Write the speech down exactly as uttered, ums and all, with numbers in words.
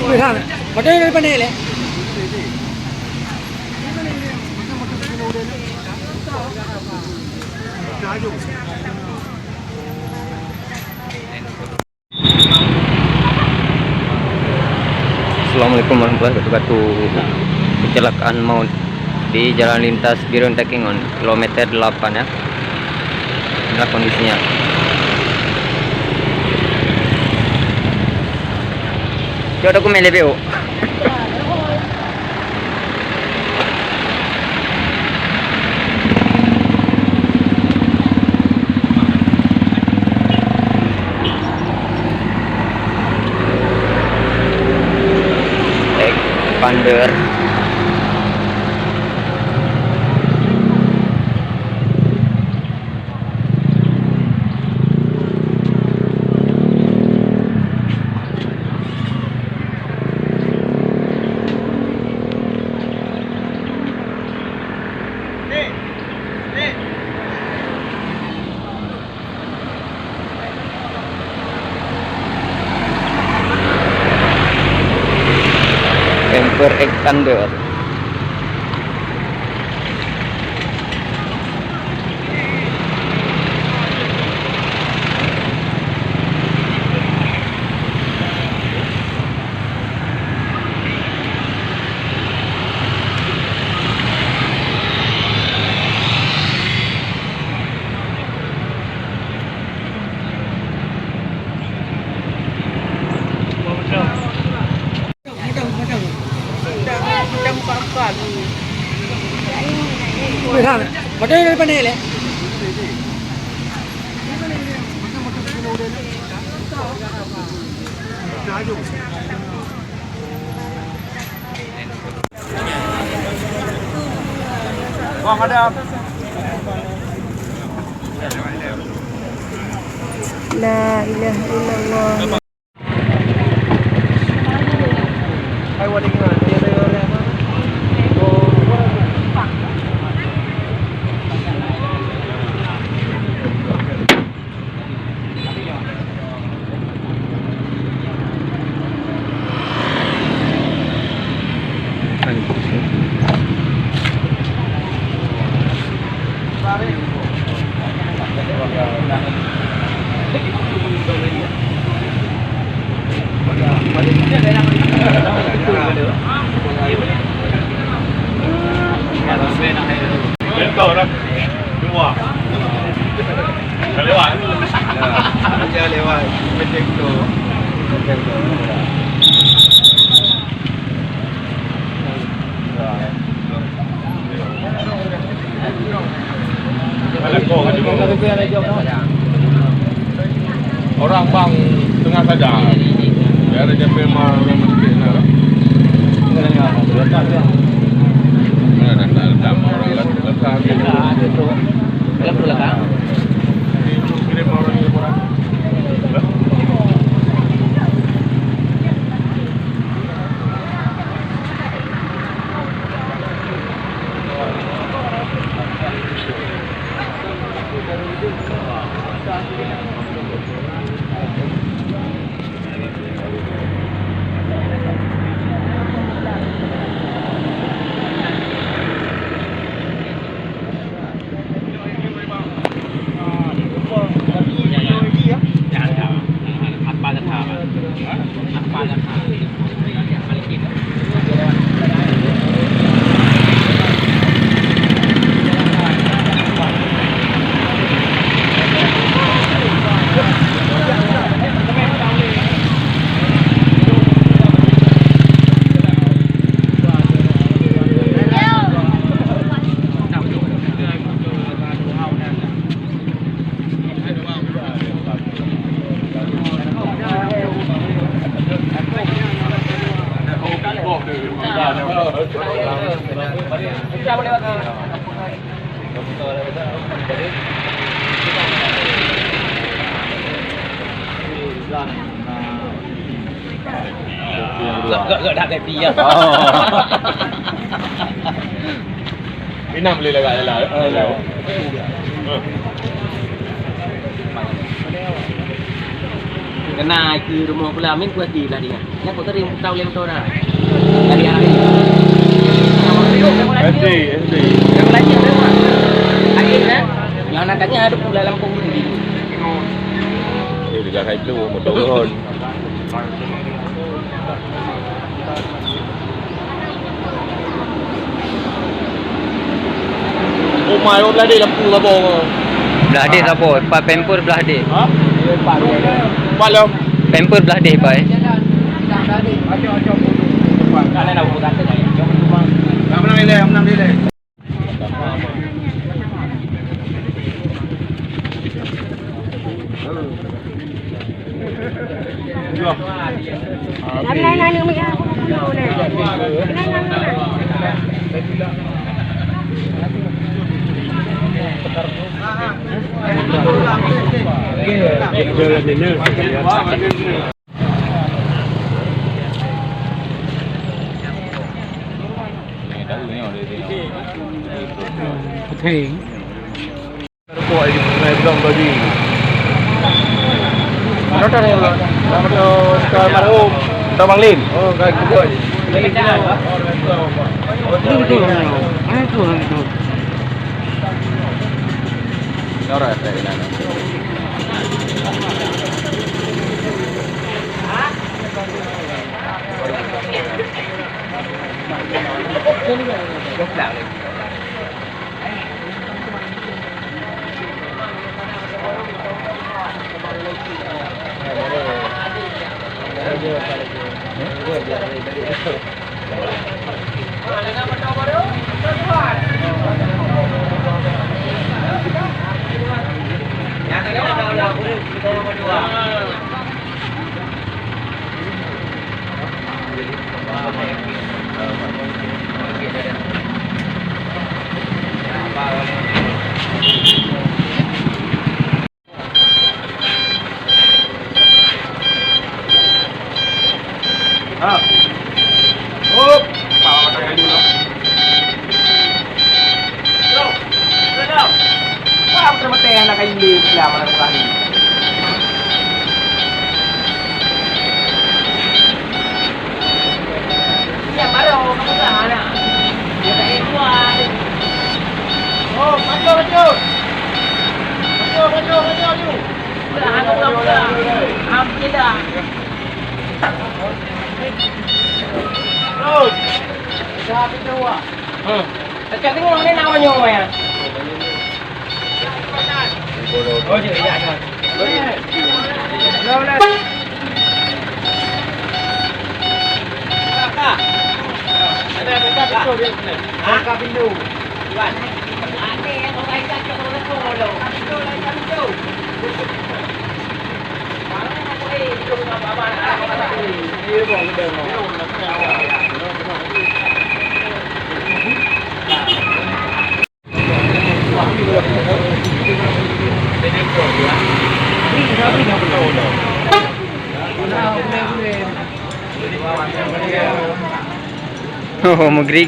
Wih, han, padahai dari pandai leh. Assalamualaikum warahmatullahi wabarakatuh. Kecelakaan maut di jalan lintas Bireuen Takengon, kilometer delapan ya. Inilah kondisinya. Cok dokumen lebih, oh. Expander. Camper Expander. Wih, han, padahai dari pandai leh. Bang, ada. La ilaha illallah. Bentar lah. Dua. Dah lewat. Dah lewat. Macam tu. Macam tu. Orang bang tengah saja. Biar dia pergi rumah orang masjid nak. Mana dah tak letak orang letak. Dalam tu letak. Itu kirim orang ni orang. Gak, gak, gak dah happy ya. Oh. Inam boleh lagak jalan. Oh, ya. Hmm. Keunan keu rumoh pula, min kuati belah dia. Nyan kok tadi tau lé moto dah. Tadi arah ni. S D, S D. Yang lain ada, Pak. Lagi, kan? Yang nak tanya ada pula lampu ni. Eh, dekat side tu, motor turun. Oh my, oh, belah deh lampu saboh. Belah deh saboh, pat pamper belah deh. Ha? Pat lom. Pamper belah deh, pai. Tak menang ilai, menang ilai. Oke. Motor ni, motor, motor Bang Lim. Oh, kan, betul. Itu, itu. Itu orang saya kenal. Ha. Hop. Bawa tangan dulu. Yo. Yo, yo. Wah, betul-betul anak kayu ni, Islam, anak Tuhan ni. Yang baru, kamu dah anak. Dia tak ada tuan. Oh, maju, maju. Maju, maju, maju, maju. Udah, anak orang muda. Hampir dah. Terus. Dah habis tu, Wak. Hmm. Cak tengok ni nak banyak, Wak, ya? Oh, ya, ya, ya. Belum, belum. Ada, ada, ada. Ha? Buka pintu. Tuan. Ada yang orang ikat ke orang tua, belum. Buka pintu, buka pintu. Oh, meugrib.